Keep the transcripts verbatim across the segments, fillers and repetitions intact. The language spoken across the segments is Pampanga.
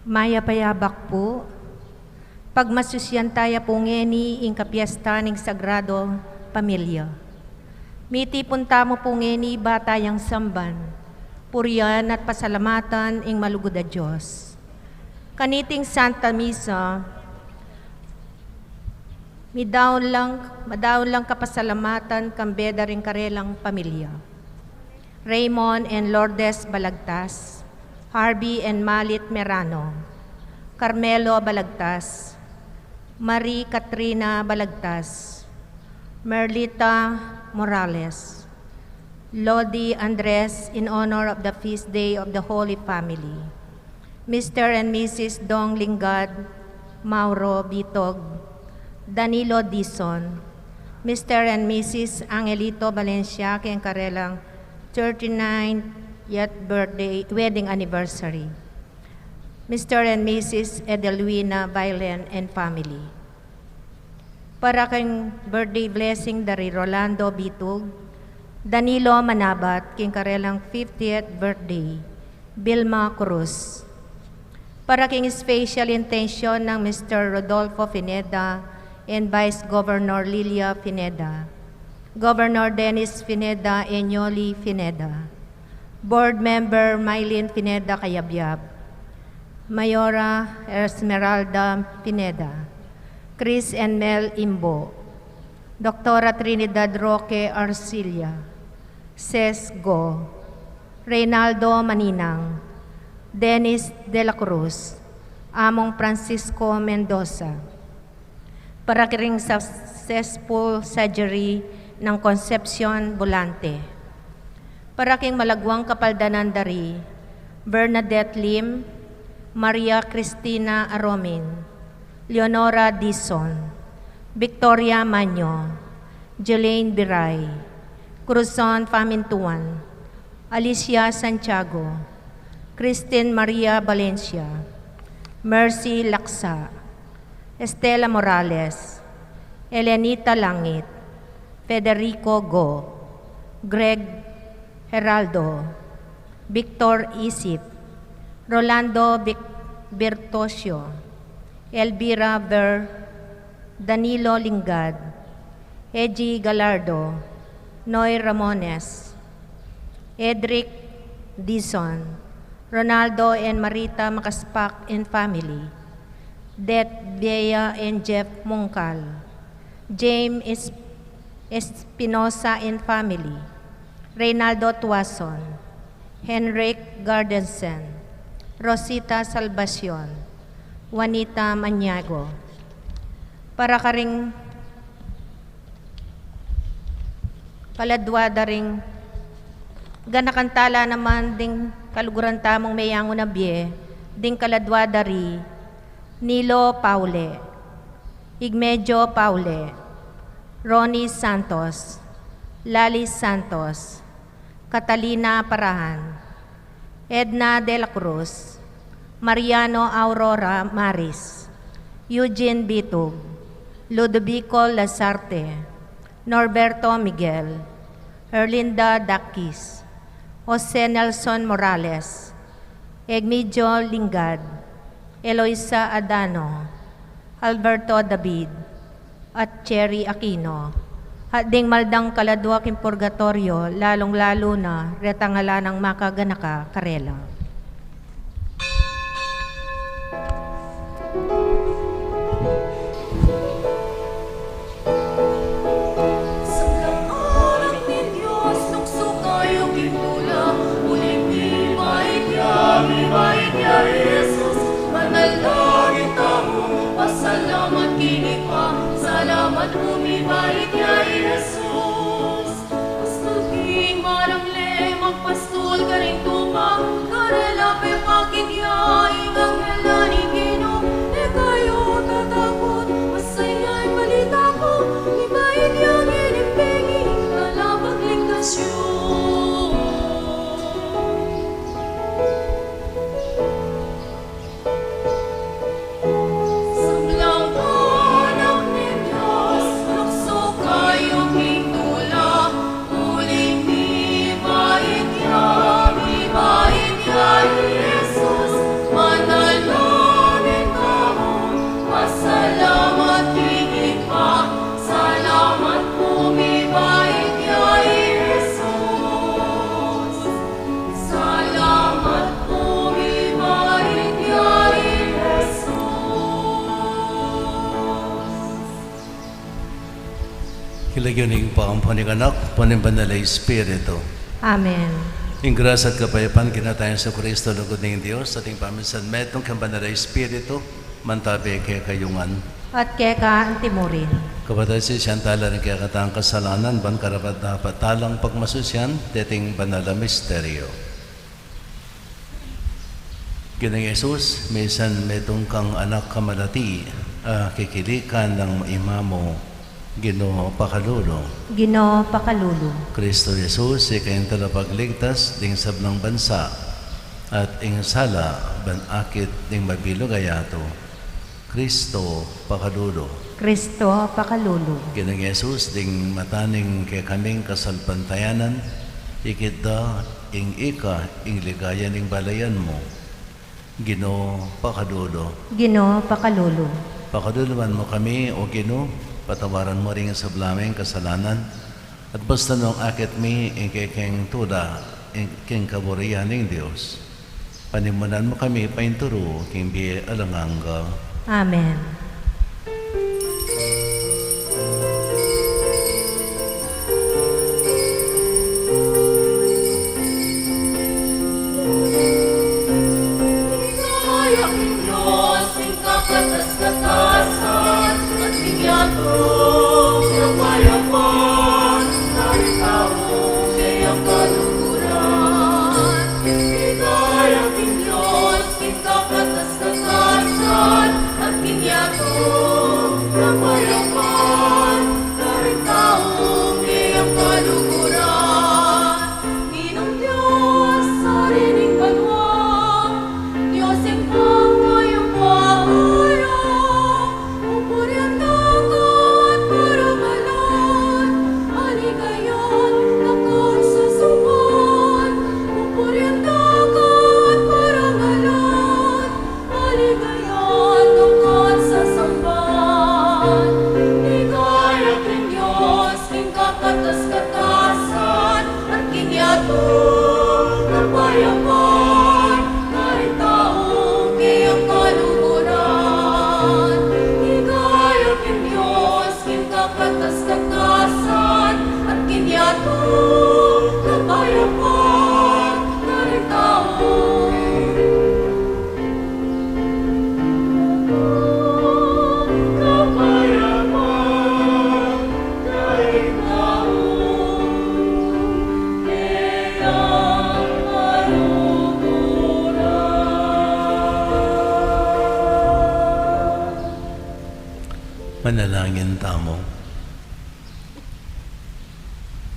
Mayap a yabak pu, pagmasusyan taya pu ngeni ing kapiesta ning Sagrado Pamilya. Mitipun tamu pu ngeni ba tayang samban, purian at pasalamatan ing malugud a Dios. Kaniting Santa Misa, midaun lang, madaun lang kapasalamatan kambe da ring karelang pamilya. Raymond and Lourdes Balagtas, Harvey and Malit Merano, Carmelo Balagtas, Marie Katrina Balagtas, Merlita Morales, Lodi Andres in honor of the feast day of the Holy Family. Mister and Missus Dong Lingad, Mauro Bitog, Danilo Dizon, Mister and Missus Angelito Valencia, keng karelang thirty-ninth birthday, wedding anniversary. Mister and Missus Edelwina Bailen and family. Para king birthday blessing da ri Rolando Bitug, Danilo Manabat, king karelang fiftieth birthday, Vilma Cruz. Para king special intention nang Mister Rodolfo Pineda and Vice Governor Lilia Pineda, Governor Dennis Pineda and Yoli Pineda, Board Member Mylene Pineda Cayabyab, Mayora Esmeralda Pineda, Chris and Mel Imbo, Doktora Trinidad Roque Arcilla, Ses Go, Reynaldo Maninang, Dennis de la Cruz, Among Francisco Mendoza. Para king successful surgery nang Concepcion Volante. Para king malagwang kapaldanan da ri Bernadette Lim, Maria Cristina Aromin, Leonora Dizon, Victoria Maño, Jelaine Biray, Cruzon Famintuan, Alicia Santiago, Christine Maria Valencia, Mercy Laksa, Estela Morales, Elenita Langit, Federico Go, Greg Heraldo, Victor Isip, Rolando Vic-, Bertosio, Elvira Ver, Danilo Lingad, Eji Galardo, Noy Ramones, Edric Dizon, Ronaldo and Marita Makaspak and family, Det Bea and Jeff Mungkal, James Es-, Espinosa and family, Reynaldo Tuason, Henrik Gardensen, Rosita Salvacion, Juanita Maniago. Para karing kaladua da ring ganakan tala naman ding kaluguran tamung meyangu na bie, ding kaladua da ri Nilo Paule, Igmedio Paule, Ronnie Santos, Lali Santos, Catalina Parahan, Edna de la Cruz, Mariano Aurora Maris, Eugene Bitug, Ludovico Lazarte, Norberto Miguel, Erlinda Dakis, Jose Nelson Morales, Egmidio Lingad, Eloisa Adano, Alberto David, at Cherry Aquino, at ding maldang kaladua king purgatoryo, lalung-lalu na retang ala nang makaganaka karela. Sablang anak ning Dios, tukso kayu king tula, uling mibait ya, mibait ya i Jesus. Manalangin tamu, pasalamat keni pa, salamat pu, mibait ya i Jesus. Pastul king marang le, magpastul karing tupa, King lagyu ning Ibpa, ampon ning Anak, ampon ning Banal a Espiritu. Amen. Ing grasya at kapayapan king Ginu tang Jesucristo, lugud ning Dios, at ing pamisan metung king Banal a Espiritu, mantabi kekayu ngan. At keka antimurin. Kapatad, sisian tala ring kekatang kasalanan, ban karapat-dapat talang pagmasusian deting banal a misteryo. Ginung Jesus, misan metung kang anak a malati, a kikilikan nang ima mu, Ginu, pakalulu. Ginu, pakalulu. Kristo Jesus, ika ing talapagligtas ding sablang bansa, at ing sala ban akit ding mabilug a yatu. Kristo, pakalulu. Kristo, pakalulu. Ginung Jesus, ding mata ning kekaming kasalpantayanan, ikit da ing ika ing ligaya ning balayan mu. Ginu, pakalulu. Ginu, pakalulu. Pakaluluan mu kami, O Ginu, patawaran mu ring sabla ming kasalanan, at busta nung akit mi ing kekeng tula, ing king kaburian ning Dios. Panimunan mu kami painturu king bie alang angga. Amen. Ginung Dios, Ari ning banua, Dios ing pamayapan, pupurian da ka at parangalan, aligayan da ka at sasaupan, pupurian da ka at parangalan, aligayan da ka at sasaupan. Ligaya king Dios, king kakatas-katasan, at king yatu, kapayapan, karing taung kayang kaluguran. Ligaya king Dios, king kakatas-katasan, at king yatu, kapayapan, karing taung Manalangin tamu.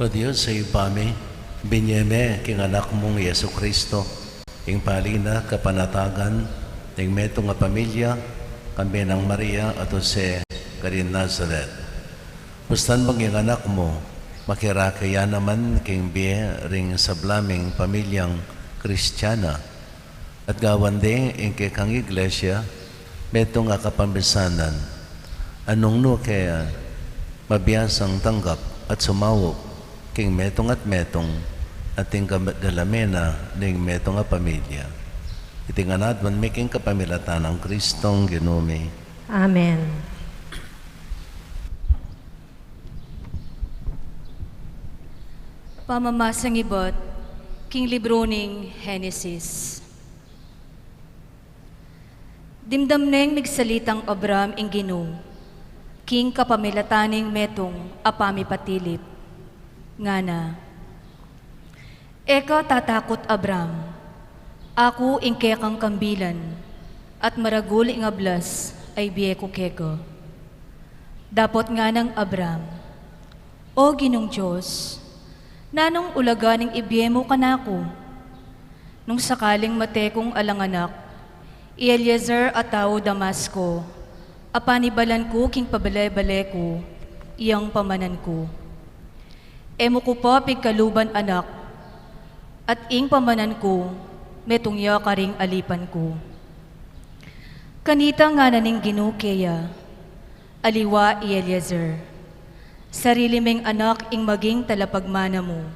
O Dios, sa Ibpa mi, binie me king Anak mung Jesucristo ing pali na kapanatagan ning metung a pamilya, kambe nang Maria at Jose karin Nazaret. Bustan bang ing Anak mu makirake ya naman king bie ring sabla ming pamilyang Kristiana, at gawan de ing kekang Iglesia metung a kapamisanan, a nung nu kaya mabiasang tanggap at sumaup king metung at metung, at ing kamadalame na ning metung a pamilya. Iti ngan aduan mi king kapamilatan nang Kristong Ginu mi. Amen. Pamamasang ibat king libru ning Henesis. Dimdam neng migsalitang Abram ing Ginu king kapamilatan ning metung a pamipatilip, ngana: E ka tatakut, Abram, aku ing kekang kambilan, at maragul ing ablas a ibie ku keka. Dapot nganang Abram: O Ginung Dios, nanung ulaga ning ibie mu kanaku? Nung sakaling mate kung alang anak, i Eliezer a tau Damasco a panibalan ku king pabale-bale ku, iyang pamanan ku. E mu ku pa pigkaluban anak, at ing pamanan ku metung ya karing alipan ku. Kanita ngana ning Ginu keya: Aliwa i Eliezer, sarili meng anak ing maging talapagmana mu.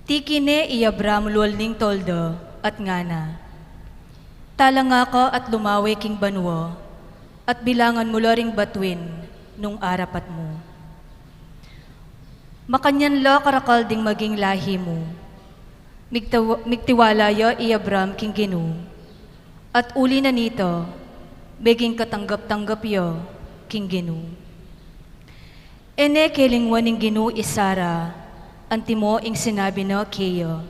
Tiki ne i Abram lwal ning tolda at ngana: Talanga ka at lumawe king banua, at bilangan mu la ring batuin nung arapat mu. Makanyan la karakal ding maging lahi mu. Migtaw-, migtiwala ya i Abram king Ginu, at uli na nita, meging katanggap-tanggap ya king Ginu. E ne kelingwan ning Ginu i Sara, antimo ing sinabi na keya.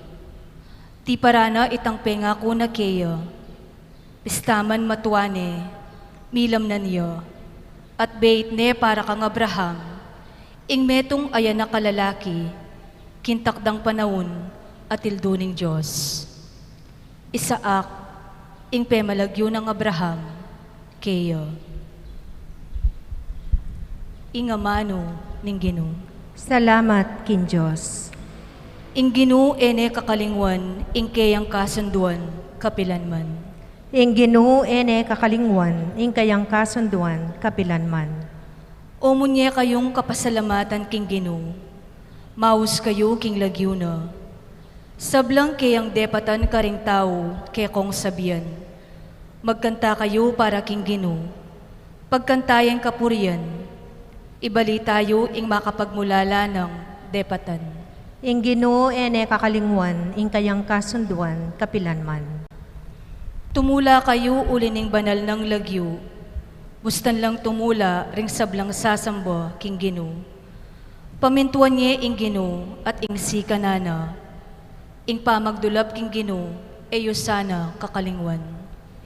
Tiparan na itang pengaku na keya. Bista man matua ne, milamnan ya, at beit ne para kang Abraham ing metung a anak a lalaki, king takdang panaun a tildu ning Dios. Isaac ing pemalagyu nang Abraham keya. Ing amanu ning Ginu. Salamat king Dios. Ing Ginu e ne kakalingwan ing keyang kasunduan kapilanman. Ing Ginu e ne kakalingwan ing keyang kasunduan kapilanman. O munye kayung kapasalamatan king Ginu, maus kayu king lagyu na. Sablang keyang depatan karing tau kekong sabian. Magkanta kayu para king Ginu. Pagkanta yang kapurian, ibalita yu ing makapagmulala nang depatan. Ing Ginu e ne kakalingwan ing kayang kasunduan kapilanman. Tumula kayu uli ning banal nang lagyu, bustan lang tumula ring sablang sasamba king Ginu. Pamintuan ye ing Ginu at ing sikanan na. Ing pamagdulap king Ginu, e yu sana kakalingwan.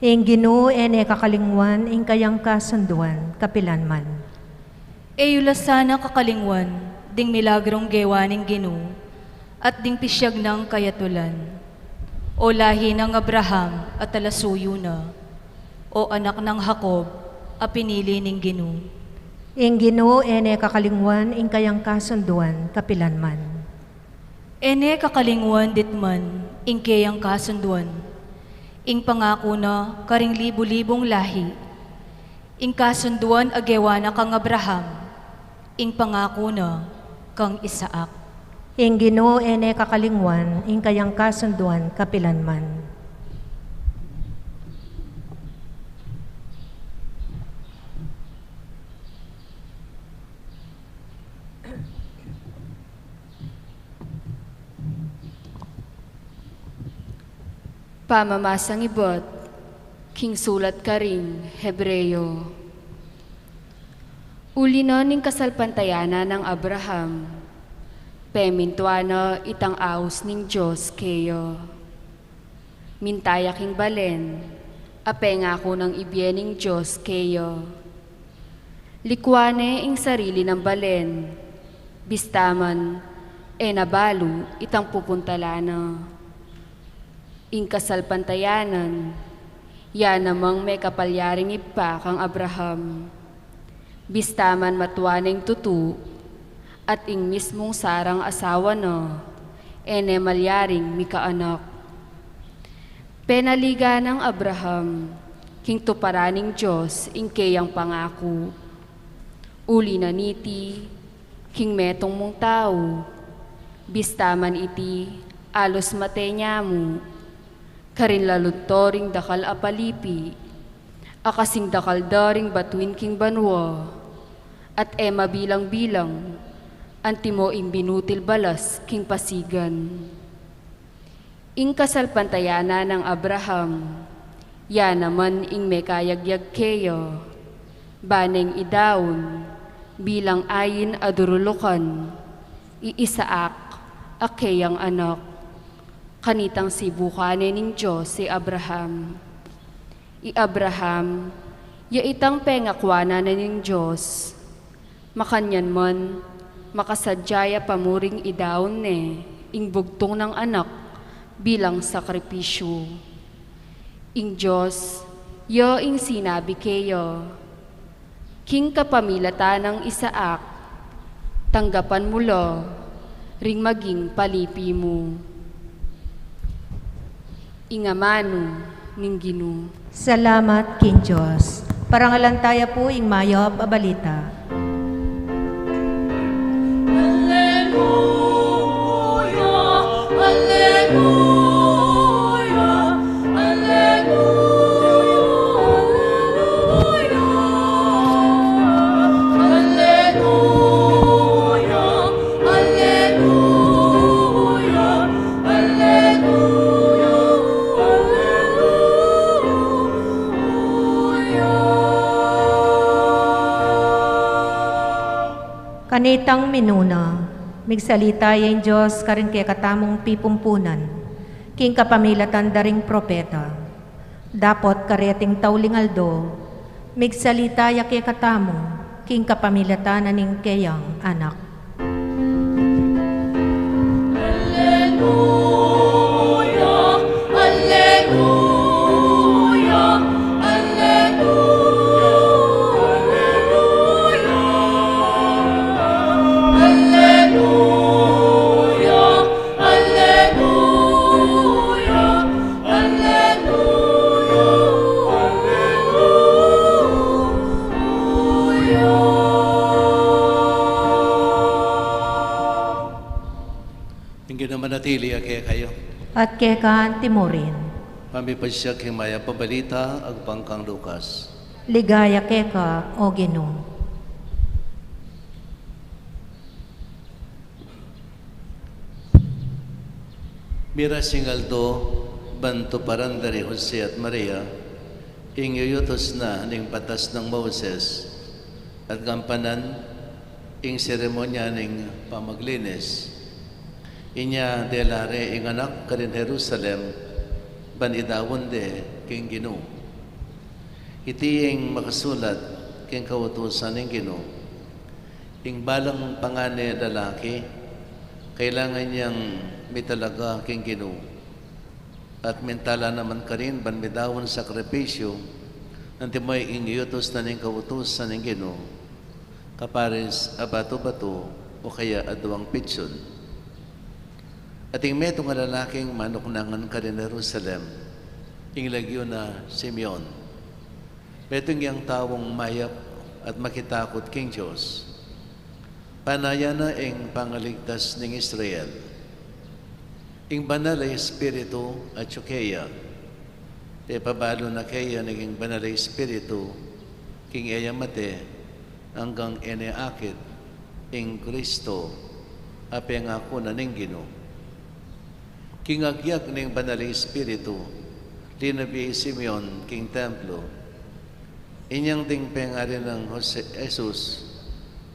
Ing Ginu e ne kakalingwan ing kayang kasunduan kapilanman. E yu la sana kakalingwan ding milagrung gewa ning Ginu, at ding pisyag nang kayatulan. O lahi nang Abraham a talasuyu na, o anak nang Jacob a pinili ning Ginu. Ing Ginu e ne kakalingwan ing kayang kasunduan kapilanman. E ne kakalingwan ditman ing keyang kasunduan, ing pangaku na karing libu-libung lahi, ing kasunduan a gewa na kang Abraham, ing pangaku na kang Isaac. Ing Ginu e ne kakalingwan ing kayang kasunduan kapilanman. Pamamasang ibat king sulat karing Hebreo. Uli na ning kasalpantayanan nang Abraham, pemintuan na itang aus ning Dios keya. Minta ya king balen a pengaku nang ibie ning Dios keya. Likuan ne ing sarili nang balen, bista man e na balu itang pupuntalan na. Ing kasalpantayanan, ya namang mekapalyaring ibpa kang Abraham. Bista man matua neng tutu, at ing mismung Sarang asawa na, e ne malyaring mikaanak. Penaligan nang Abraham king tuparan ning Dios ing keyang pangaku. Uli na niti, king metung mung tau, bista man iti alus mate nyamu, karin lalunto ring dakal a palipi, a kasing dakal da ring batuin king banua, at e mabilang-bilang antimo ing binutil balas king pasigan. Ing kasalpantayanan nang Abraham, ya naman ing mekayagyag keya, ba neng idaun bilang ain a durulukan i Isaac a keyang anak. Kanitang sibukan ne ning Dios i Abraham. I Abraham, ya itang pengakuan na ning Dios. Makanyan man, makasadya ya pamuring idaun ne ing bugtung nang anak bilang sakripisyu. Ing Dios, ya ing sinabi keya, king kapamilatan nang Isaac, tanggapan mu la ring maging palipi mu. Ing amanu ning Ginu. Salamat king Dios. Parangalan taya pu ing mayap a balita. Alleluia, alleluia, alleluia, alleluia, alleluia. Itang minuna, migsalita ya ing Dios karing kekatamung pipumpunan, king kapamilatan da ring propeta. Dapot kareting tauling aldo, migsalita ya kekatamu, king kapamilatan na ning keyang Anak. Alleluia, alleluia, alleluia, alleluia, alleluia, alleluia, alleluia. Ing Ginu manatili ya kekayu. At keka antimurin. Pamipasya king mayap a balita agpang kang Lucas. Ligaya keka, O Ginu. Miras ing aldo, ban tuparan da ri Jose at Maria ing yuyutus na ning batas nang Moses, at gampanan ing seremonya ning pamaglinis. Inya dela re ing anak karin Jerusalem, ban idaun de king Ginu. Iti ing makasulat king kautusan ning Ginu. Ing balang pangane lalaki, kailangan yang mitalaga king Ginu, at mintala naman karin ban midaun sakripisyu, antimo ing yutus na ning kautusan ning Ginu, kaparis a batu-batu o kaya aduang pitsun. At ing metung a lalaking manuknangan karin Jerusalem, ing lagyu na Simeon. Metung yang taung mayap at makitakut king Dios. Panayan na ing pangaligtas ning Israel. Ing Banal a Espiritu atyu keya. Pepabalu na keya ning Banal a Espiritu king e ya mate anggang e ne akit ing Kristo a pengaku na ning Ginu. King agyag ning Banal a Espiritu, linub ya i Simeon king templo. Inyang ding pengari nang Jose, Jesus,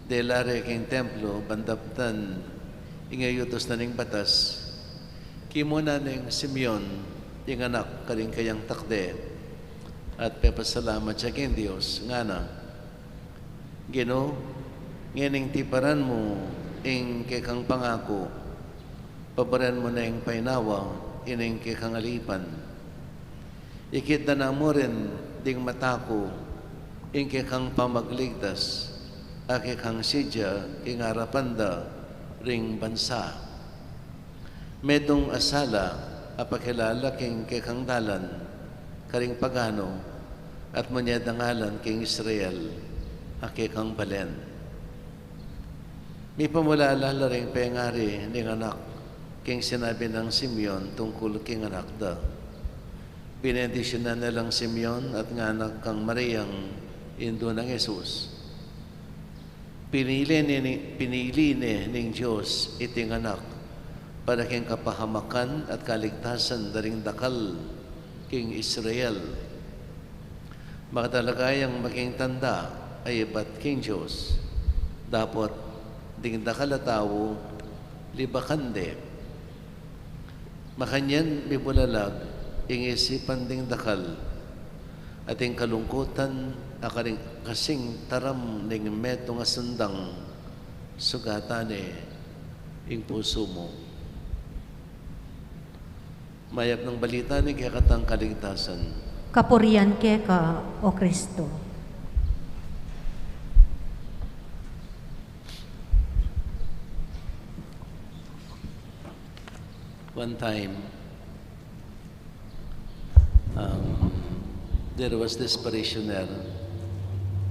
dela re king templo, ban daptan ing yutus na ning batas. Kimuna neng Simeon ing anak karing kayang takde, at pepasalamat ya king Dios, ngana: Ginu, ngening tiparan mu ing kekang pangaku, paburen mu neng painawa ining kekang alipan. Ikit da na mu rin ding mata ku ing kekang pamagligtas, a kekang sidya king arapan da ring bansa. Metung a sala a pakilala king kekang dalan karing pagano, at munye dangalan king Israel a kekang balen. Mipamulala la ring pengari ning anak king sinabi nang Simeon tungkul king anak da. Binendisyunan na lang Simeon at ngana kang Mariang indu nang Jesus: Pinili ne ni, pinili ne ning Dios iting anak para king kapahamakan at kaligtasan da ring dakal king Israel. Makatalaga yang maging tanda a ibat king Dios, dapot ding dakal a tau libakan de. Makanyan mibulalag ing isipan ding dakal, at ing kalungkutan a karing kasing taram ning metung a sundang sugatan ne ing pusu mu. Mayap nang balita ning kekatang kaligtasan. Kapurian keka, O Kristo. One time, um, there was this parishioner,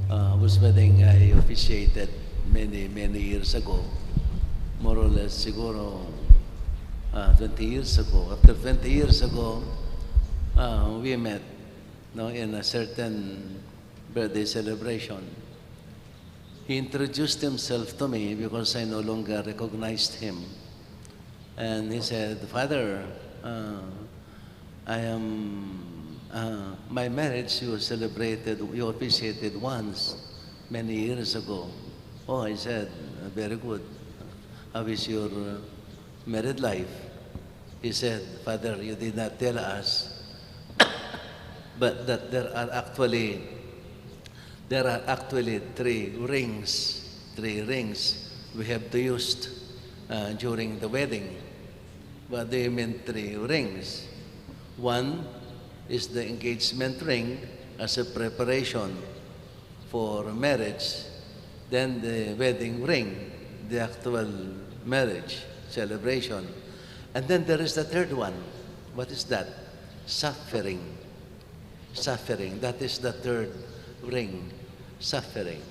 uh, whose wedding I officiated many, many years ago. More or less, siguro, uh, twenty years ago. After twenty years ago, uh, we met, no, in a certain birthday celebration. He introduced himself to me because I no longer recognized him. And he said, "Father, uh, I am, uh, my marriage you celebrated, you officiated once many years ago." "Oh," I said, "Uh, very good. How is your, uh, married life?" He said, "Father, you did not tell us, but that there are actually, there are actually three rings, three rings we have to use, uh, during the wedding." "What do you mean, three rings?" "One is the engagement ring as a preparation for marriage, then the wedding ring, the actual marriage celebration. And then there is the third one." "What is that?" "Suffering." Suffering. That is the third ring. Suffering.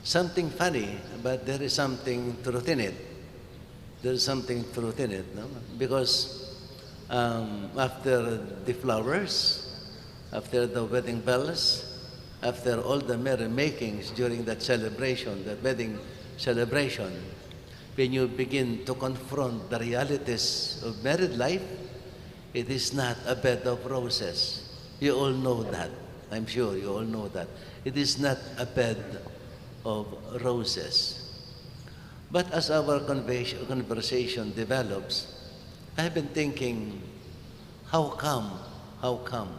Something funny, but there is something truth in it. There's something truth in it, no? Because, um, after the flowers, after the wedding bells, after all the merrymakings during that celebration, that wedding celebration, when you begin to confront the realities of married life, it is not a bed of roses. You all know that. I'm sure you all know that. It is not a bed of roses. But as our conversation, conversation develops, I've been thinking, how come, how come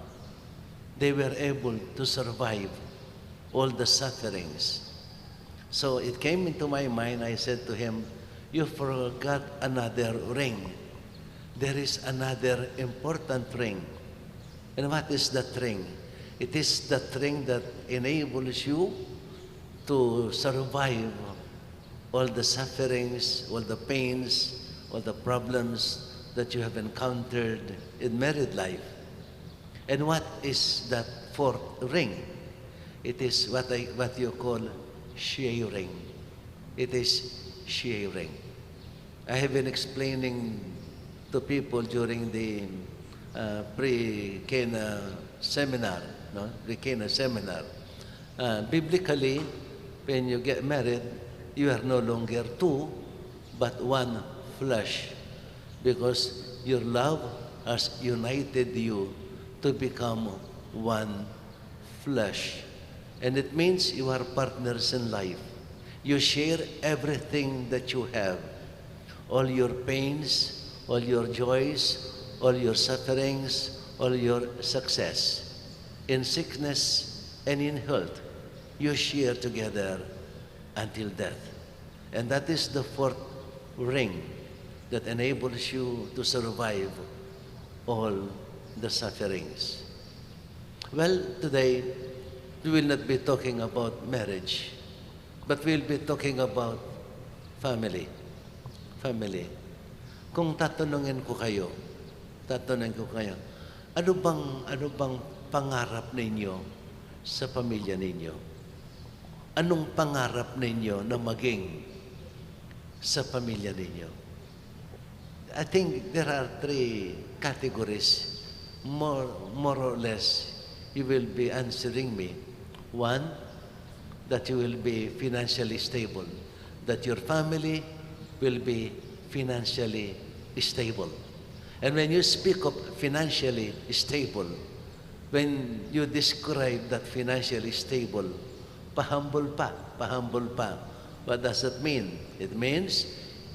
they were able to survive all the sufferings? So it came into my mind, I said to him, "You forgot another ring. There is another important ring." And what is that ring? It is that ring that enables you to survive all the sufferings, all the pains, all the problems that you have encountered in married life. And what is that fourth ring? It is what I, what you call sharing. It is sharing. I have been explaining to people during the, uh, pre-Cana seminar, no? Pre-Cana seminar. Uh, biblically, when you get married, you are no longer two, but one flesh, because your love has united you to become one flesh. And it means you are partners in life. You share everything that you have, all your pains, all your joys, all your sufferings, all your success. In sickness and in health, you share together until death. And that is the fourth ring that enables you to survive all the sufferings. Well, today, we will not be talking about marriage, but we'll be talking about family. Family. Kung tatanungin ko kayo, tatanungin ko kayo, ano bang, ano bang pangarap ninyo sa pamilya ninyo? Anong pangarap ninyo na maging sa pamilya ninyo? I think there are three categories, more, more or less, you will be answering me. One, that you will be financially stable, that your family will be financially stable. And when you speak of financially stable, when you describe that financially stable, pahambul pa, pahambul pa. What does that mean? It means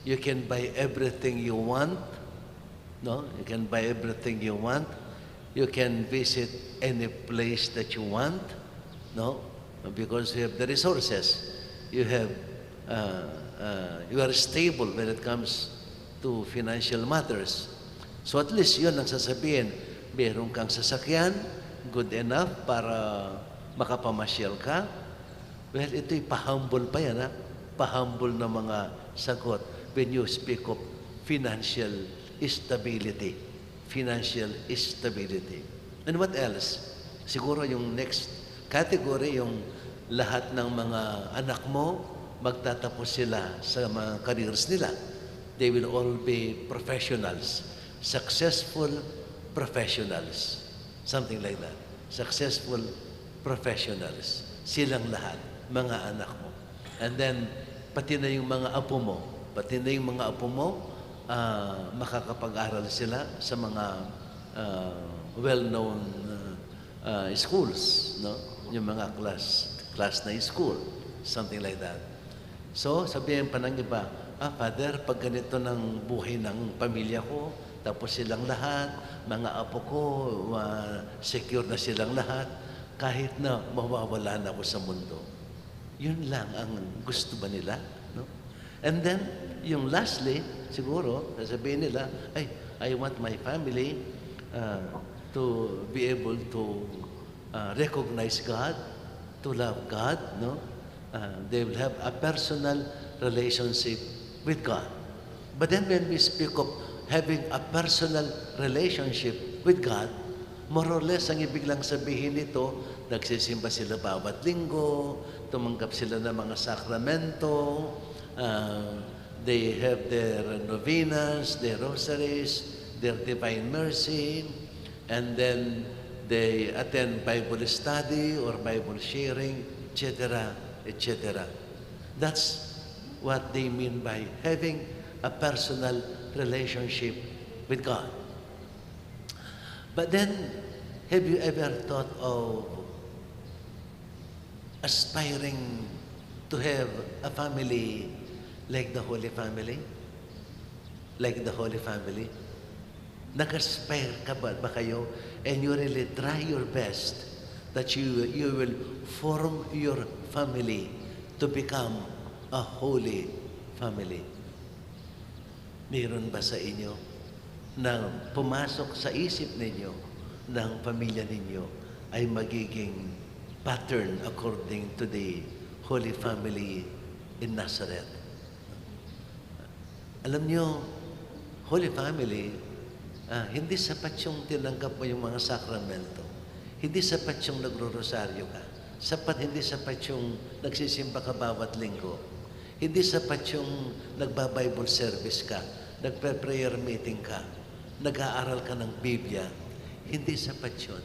you can buy everything you want, no? You can buy everything you want. You can visit any place that you want, no? Because you have the resources. You have, uh, uh, you are stable when it comes to financial matters. So at least yun ang sasabihin, meron kang sasakyan, good enough para makapamasyal ka. Well, ito'y pahambul pa yan, ha? Pahambul na mga sagot when you speak of financial stability. Financial stability. And what else? Siguro yung next category, yung lahat ng mga anak mo, magtatapos sila sa mga careers nila. They will all be professionals, successful professionals. Something like that. Successful professionals. Silang lahat, mga anak mo. And then, pati na yung mga apo mo. Pati na yung mga apo mo, ah, makakapag-aral sila sa mga, ah, well-known, ah, ah, schools, no? Yung mga class, class na school, something like that. So, sabihin pa ng iba, "Ah, Father, pag ganito ng buhay ng pamilya ko, tapos silang lahat, mga apo ko, ah, secure na silang lahat, kahit na mawawala na ako sa mundo." Yun lang ang gusto ba nila, no? And then, yung lastly, siguro, sasabihin nila, "Ay, I want my family, ah, to be able to, ah, recognize God, to love God," no? Ah, they will have a personal relationship with God. But then when we speak of having a personal relationship with God, more or less ang ibig lang sabihin nito, nagsisimba sila bawat linggo, tumanggap sila ng mga sakramento, ah, they have their novenas, their rosaries, their Divine Mercy, and then they attend Bible study or Bible sharing, et cetera, et cetera. That's what they mean by having a personal relationship with God. But then, have you ever thought of aspiring to have a family like the Holy Family? Like the Holy Family? Nag-aspire ka ba, ba kayo? And you really try your best that you, you will form your family to become a holy family. Meron ba sa inyo na pumasok sa isip ninyo na ang pamilya ninyo ay magiging pattern according to the Holy Family in Nazareth? Alam nyo, Holy Family, ah, hindi sapat yung tinanggap mo yung mga sakramento. Hindi sapat yung nagro-rosaryo ka. Sapat, hindi sapat yung nagsisimba ka bawat linggo. Hindi sapat yung nagba-Bible service ka, nagpe-prayer meeting ka, nag-aaral ka ng Biblia. Hindi sapat yun.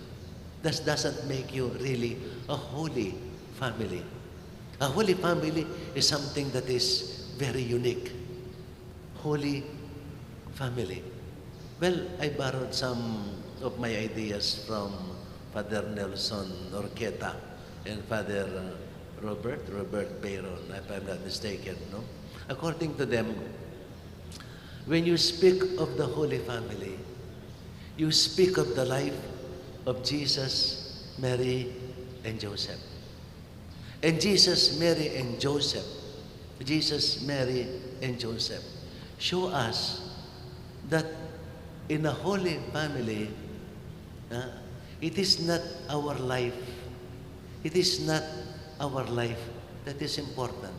That doesn't make you really a holy family. A holy family is something that is very unique. Holy Family. Well, I borrowed some of my ideas from Father Nelson Orqueta and Father, uh, Robert, Robert Bayron, if I'm not mistaken, no? According to them, when you speak of the Holy Family, you speak of the life of Jesus, Mary, and Joseph. And Jesus, Mary, and Joseph, Jesus, Mary, and Joseph show us that in a Holy Family, ah, it is not our life, it is not our life that is important.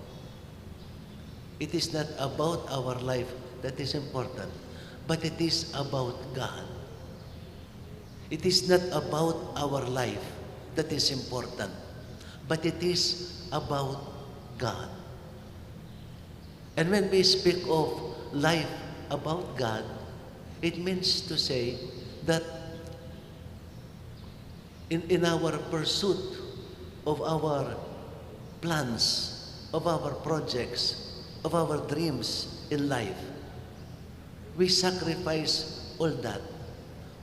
It is not about our life that is important, but it is about God. It is not about our life that is important, but it is about God. And when we speak of life about God, it means to say that in, in our pursuit of our plans, of our projects, of our dreams in life, we sacrifice all that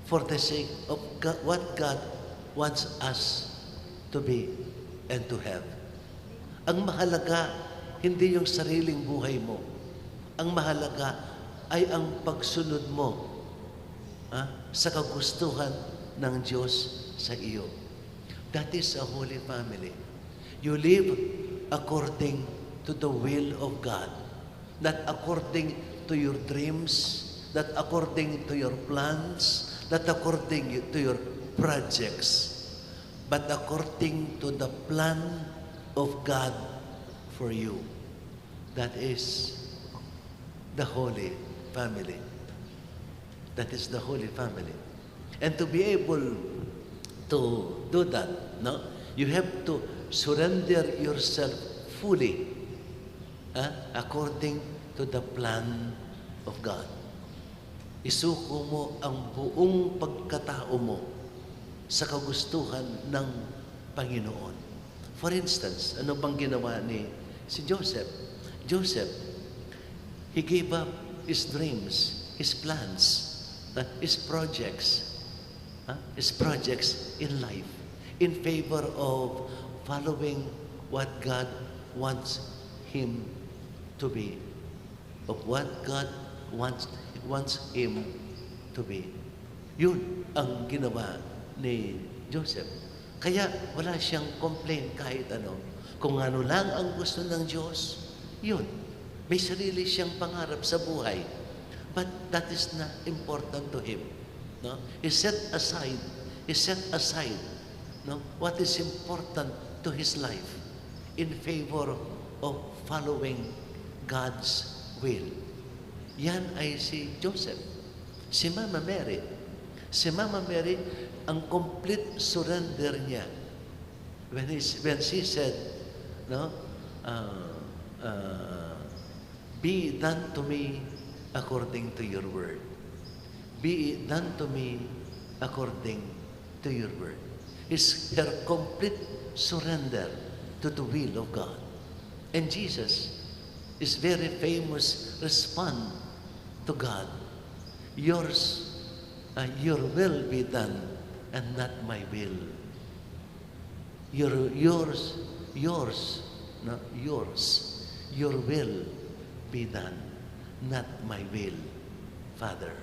for the sake of Go-, what God wants us to be and to have. Ang mahalaga, hindi yung sariling buhay mo. Ang mahalaga ay ang pagsunod mo, ha, sa kagustuhan ng Diyos sa iyo. That is a holy family. You live according to the will of God, not according to your dreams, not according to your plans, not according to your projects, but according to the plan of God for you. That is the Holy Family. That is the Holy Family. And to be able to do that, no, you have to surrender yourself fully, ah, according to the plan of God. Isuko mo ang buong pagkatao mo sa kagustuhan ng Panginoon. For instance, ano bang ginawa ni si Joseph? Joseph, he gave up his dreams, his plans, uh, his projects, uh, his projects in life in favor of following what God wants him to be, of what God wants, wants him to be. Yun ang ginawa ni Joseph. Kaya wala siyang complain kahit ano. Kung ano lang ang gusto ng Diyos, yun. May sarili siyang pangarap sa buhay. But that is not important to him. No? He set aside, he set aside, no, what is important to his life in favor of following God's will. Yan ay si Joseph. Si Mama Mary. Si Mama Mary, ang complete surrender niya. When, he, when she said, no, uh, uh, "Be it done to me according to your word. Be it done to me according to your word." Is her complete surrender to the will of God. And Jesus, his very famous response to God, "Yours, uh, your will be done and not my will." Your, yours, yours, no? Yours. "Your will be done, not my will, Father."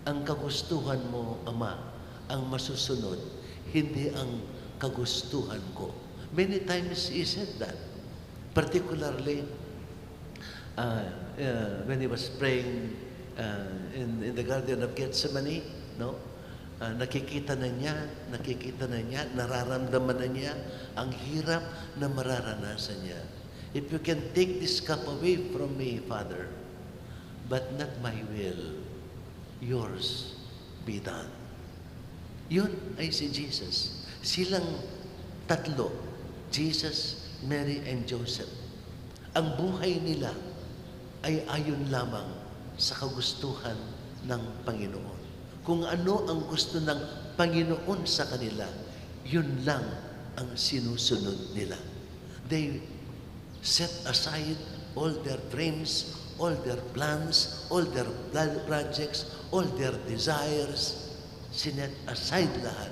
Ang kagustuhan mo, Ama, ang masusunod, hindi ang kagustuhan ko. Many times he said that. Particularly, uh, uh, when he was praying, uh, in, in the Garden of Gethsemane, no? Uh, nakikita na niya, nakikita na niya, nararamdaman na niya ang hirap na mararanasan niya. "If you can take this cup away from me, Father, but not my will, yours be done." Yun ay si Jesus. Silang tatlo, Jesus, Mary, and Joseph, ang buhay nila ay ayon lamang sa kagustuhan ng Panginoon. Kung ano ang gusto ng Panginoon sa kanila, yun lang ang sinusunod nila. They set aside all their dreams, all their plans, all their pla-, projects, all their desires. Sinet aside lahat.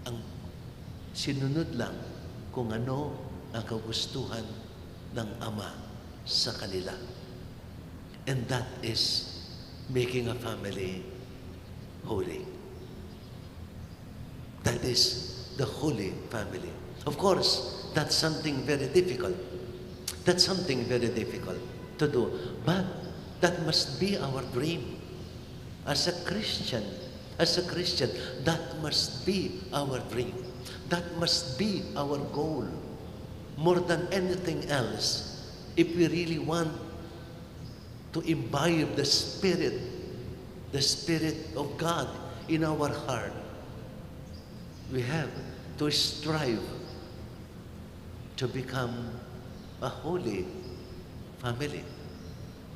Ang sinunod lang kung ano ang kagustuhan ng Ama sa kanila. And that is making a family holy. That is the Holy Family. Of course, that's something very difficult. That's something very difficult to do. But that must be our dream. As a Christian, as a Christian, that must be our dream. That must be our goal. More than anything else, if we really want to imbibe the Spirit, the Spirit of God in our heart, we have to strive to become a holy family,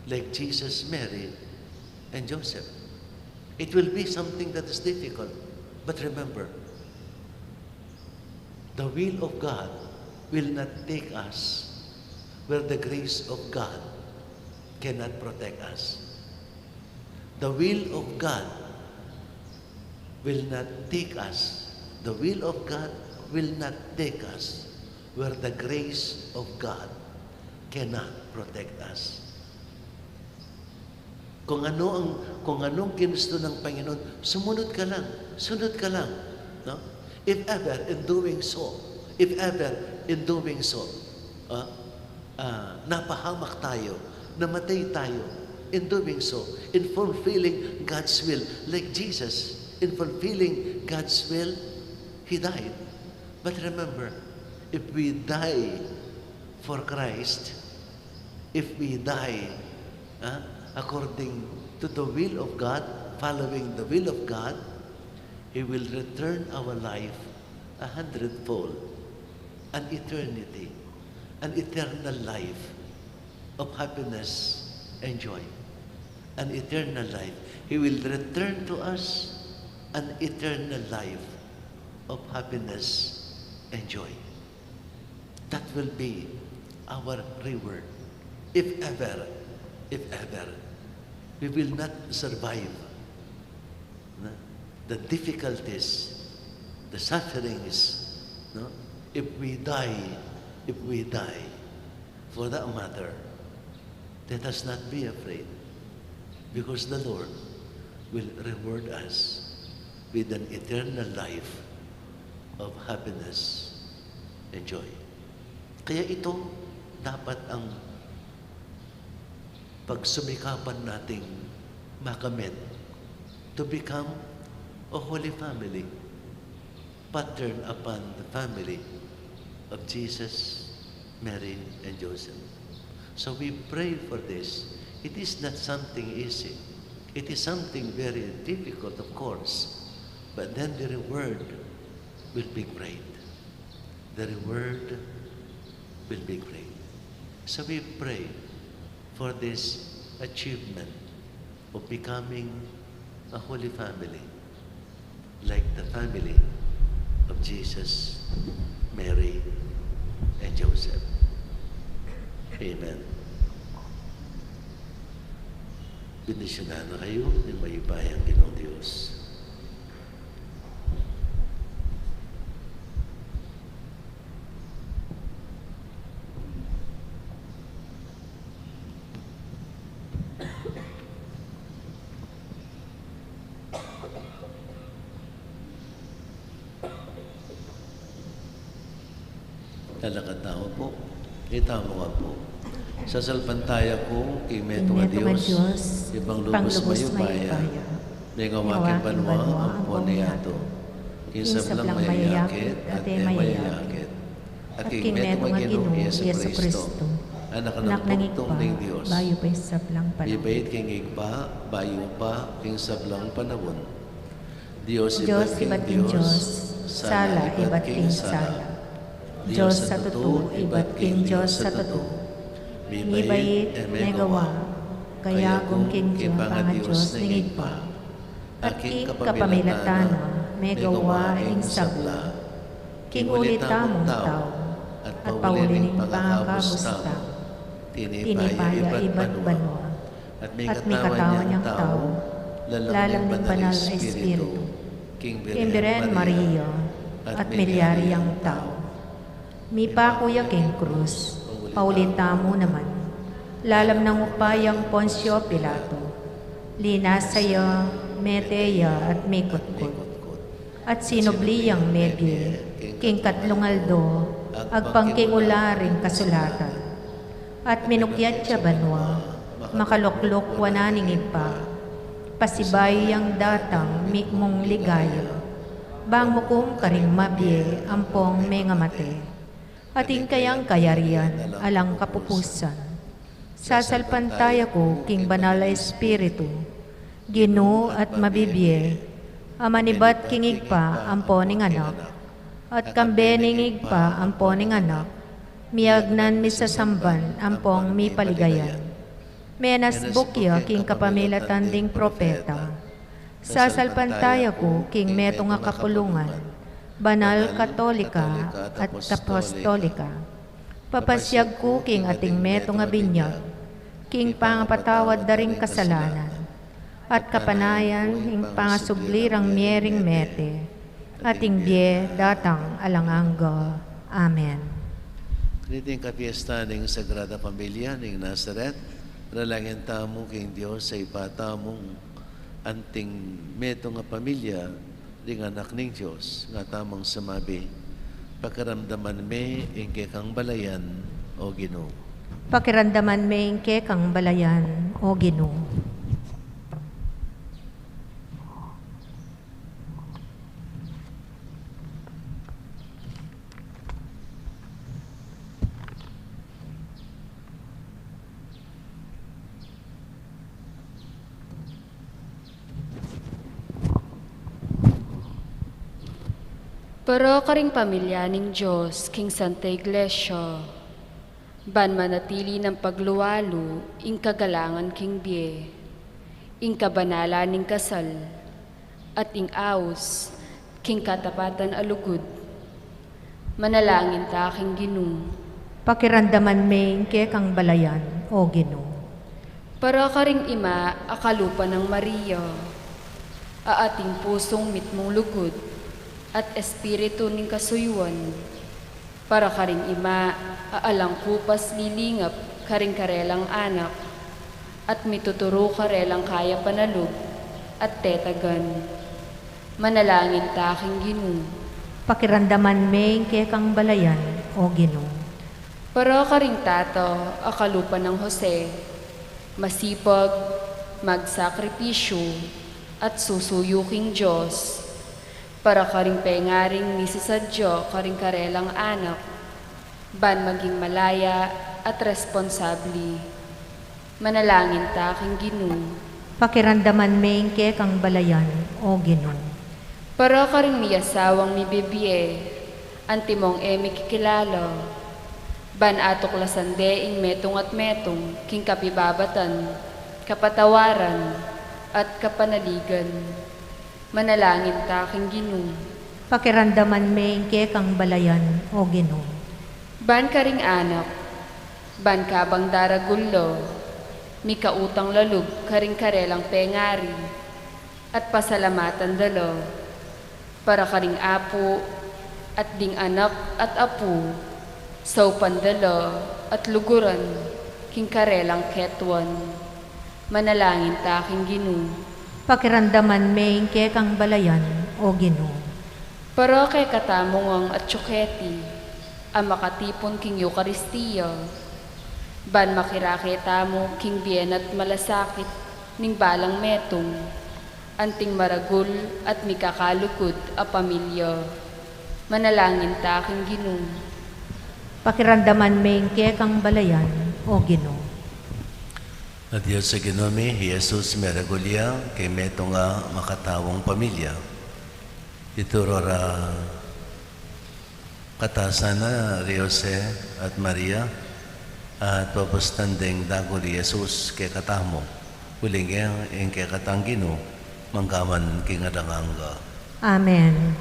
like Jesus, Mary, and Joseph. It will be something that is difficult, but remember, the will of God will not take us where the grace of God cannot protect us. The will of God will not take us. The will of God will not take us where the grace of God cannot protect us. Kung ano ang, kung anong ginusto ng Panginoon, sumunod ka lang, sunod ka lang, no? If ever in doing so, if ever in doing so, ah, ah, napahamak tayo, namatay tayo in doing so, in fulfilling God's will, like Jesus, in fulfilling God's will, He died. But remember, if we die for Christ, if we die, ah, according to the will of God, following the will of God, He will return our life a hundredfold, an eternity, an eternal life of happiness and joy. An eternal life. He will return to us an eternal life of happiness and joy. That will be our reward. If ever, if ever, we will not survive, no, the difficulties, the sufferings, no? If we die, if we die, for that matter, Let us not be afraid, because the Lord will reward us with an eternal life of happiness and joy. Kaya ito dapat ang pagsumikapan nating makamit, to become a holy family, pattern upon the family of Jesus, Mary, and Joseph. So we pray for this. It is not something easy. It is something very difficult, of course. But then the reward will be great. The reward will be great. So we pray for this achievement of becoming a holy family, like the family of Jesus, Mary, and Joseph. Amen. Bendisyonan na kayo ng mayupayang Ginoong Diyos. Talakad tamu pu. Itamu nga pu. Sasalpantaya ku king metung a Dios, Ibpang lubus mayupaya, mengawa king banua ampon yatu. King sablang mayayakit at e mayayakit, at king metung a Ginu Jesucristo, Anak nang bugtung ning Dios, bayu pa king sablang panaun. Mibait king Ibpa, bayu pa king sablang panaun. Dios ibat king Dios, sala ibat king sala. Dios a tutu ibat king Dios a tutu. Mibait, e megawa, kayagum king Dios, panga-Dios ning Ibpa. At king kapamilatan na, megawa ing sabla. King uli tamung tau, at pauli ning pangakabus tamu, tinipaya ibat banua, at mikatawan yang tau, lalam ning Banal a Espiritu, king Birhen Maria, at milyari yang tau. Mipaku ya king krus, pauli tamu naman, lalam ning upayang Poncio Pilato. Linasa ya, mete ya, at mikutkut. At sinubli yang mebie, king katlung aldo, agpang king ula ring kasulatan. At minukyat ya banua, makalukluk wanan ning Ibpa, pasibayu yang datang mitmung ligaya, bang mukum karing mabie ampong mengamate. At ing kayang kayarian alang kapupusan. Sasalpantaya ku king Banal a Espiritu, Ginu at mabibie, a manibat king Ibpa ampo ning Anak, at kambe ning Ibpa ampo ning Anak, miagnan, misasamban ampong mipaligayan. Menasbuk ya king kapamilatan ding propeta. Sasalpantaya ku king metung a kapulungan, banal, katolika, at apostolika. Papasiag ku king ating metung a binyag, king pangapatawad da ring kasalanan, at kapanayan ing pangasubli rang mie ring mete, at ing bie datang alang angga. Amen. Kaniting kapiestan ning Sagrada Familia ning Nazaret, panalangin tamu king Dios a Ibpa tamung anting metung a pamilya ring anak ning Dios, nga tamung sumabi, "Pakiramdaman me ing kekang balayan, O Ginu." Pakiramdaman me ing kekang balayan, O Ginu. Para karing pamilya ning Dios king Santa Iglesia, ban manatili nang paglualu ing kagalangan king bie, ing kabanalan ning kasal, at ing aus king katapatan a lugud. Manalangin ta king Ginu. Pakiramdaman me ing kekang balayan, O Ginu. Para karing Ima a kalupa nang Maria, a ating pusung mitmung lugud at espiritu ning kasuyuan. Para karing ima a alang kupas lilingap karing karelang anak, at mituturu karelang kayapan a lub at tetagan. Manalangin ta king Ginu. Pakiramdaman me ing kekang balayan, O Ginu. Para karing tata a kalupa nang Jose, masipag, magsakripisyu, at susuyu king Dios. Para karing pengaring misasadya karing karelang anak, ban maging malaya at responsabli. Manalangin ta king Ginu. Pakiramdaman me ing kekang balayan, O Ginu. Para karing miasawang mibibie, antimong e mikikilala, ban atuklasan de ing metung at metung king kapibabatan, kapatawaran, at kapanaligan. Manalangin ta king Ginu. Pakiramdaman me ing kekang balayan, O Ginu. Ban karing anak, ban kabang daragul la, mikautang la lub karing karelang pengari, at pasalamatan da la, para karing apu, at ding anak at apu, saupan da la, at luguran, king karelang ketuan. Manalangin ta king Ginu. Pakiramdaman me ing kekang balayan, O Ginu. Para kekatamu ngang atyu keti, a makatipun king Eukaristia, ban makirake tamu king bie na't malasakit ning balang metung, anting maragul at mikakalugud a pamilya. Manalangin ta king Ginu. Pakiramdaman me ing kekang balayan, O Ginu. A Dios a Ginu mi, i Jesus meragul ya king metung a makataung pamilya. Ituru ra katamu sana ri Jose at Maria, at pabustan deng dagul i Jesus kekatamu. Uling e ing kekatang Ginu, mangga man king alang angga. Amen.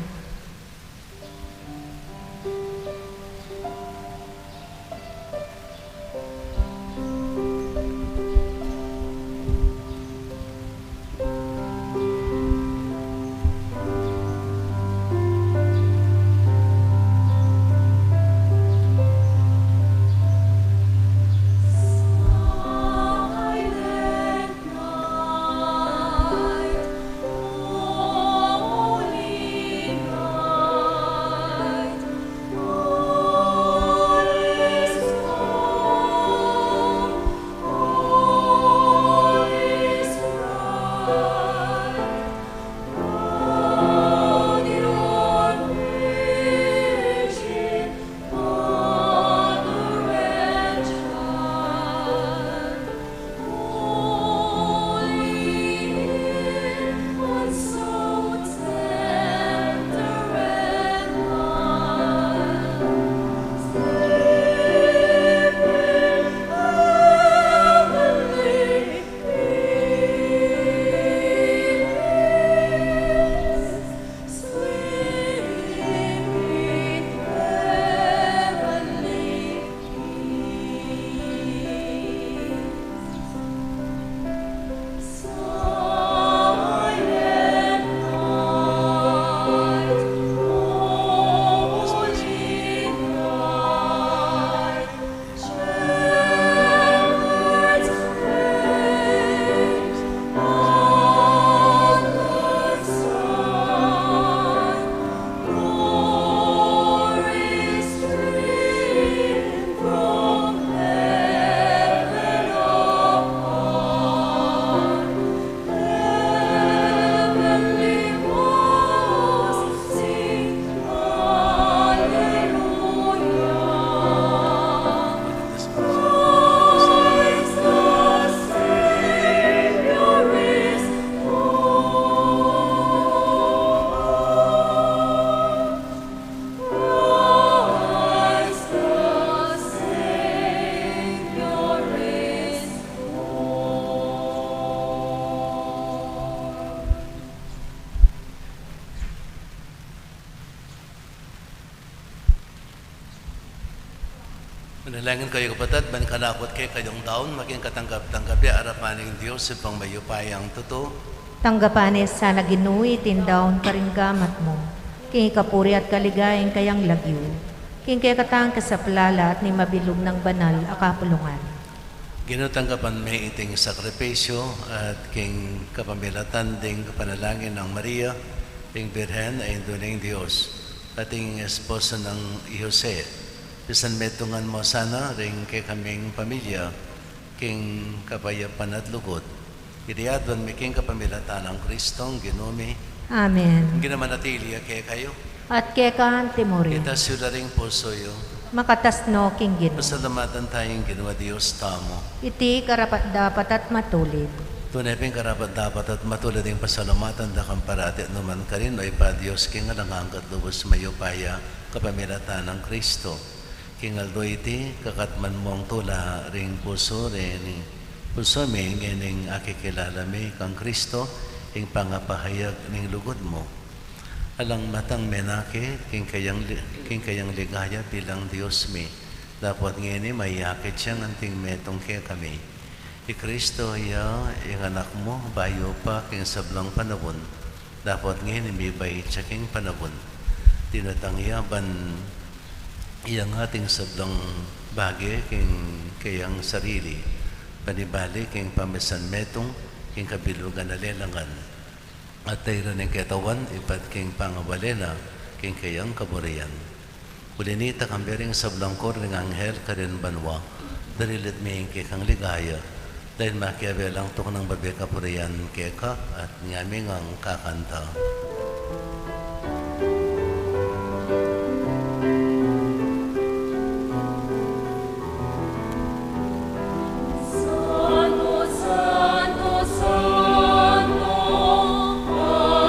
Manalangin kayu, kapatad, ban kalaput kekayung daun, maging katanggap-tanggap ya arapan ning Dios, Ibpang mayupayang tutu. Tanggapan na sana, Ginu, iting daun karing gamat mu, king ikapuri at kaligayan ning kayang lagyu, king kekatang kasaplalan at ning mabilug nang banal a kapulungan. Ginu, tanggapan me iting sakripisyu at king kapamilatan ding panalangin nang Maria, ing Birhen a Indu ning Dios, at ing esposo nang i Jose, pisanmetungan mu sana ring kekaming pamilya king kapayapan at lugud. Iti aduan mi king kapamilatan nang Kristong Ginu mi. Amen. Ing Ginu manatili ya kekayu. At keka antimurin. Itas yu la ring pusu yu. Makatas no king Ginu. Pasalamatan taya ing Ginu a Dios tamu. Iti karapat-dapat at matulid. Tune pin karapat-dapat at matulid ing pasalamatan da kang parati nukarin, O Ibpa, Dios king alang angga at lubus mayupaya, kapamilatan nang Kristo. King aldo iti, kakatman mung tula ring pusu, ring pusu mi, ngening akikilala mi kang Kristo, ing pangapahayag ning lugud mu. Alang matang menakit king kayang li-, king kayang ligaya bilang Dios mi. Dapot ngeni mayakit yang anting metung kekami. I Kristo ya ing Anak mu, bayu pa king sablang panaun. Dapot ngeni mibait ya king panaun. Dinatang ya ban iyangat ing sablang bage king kayang sarili, panibalik king pamisanmetung king kabilugan a lelangan. At dairan ing ketawan ibat king pangawale na king kayang kaburian. Uli nita, kambe ring sablang kor ning anghel karin banua, darilit mi ing kekang ligaya, dahil makiabe lang tuknang babie kapurian keka, at ngami ngang kakanta. Santo, santo, santo,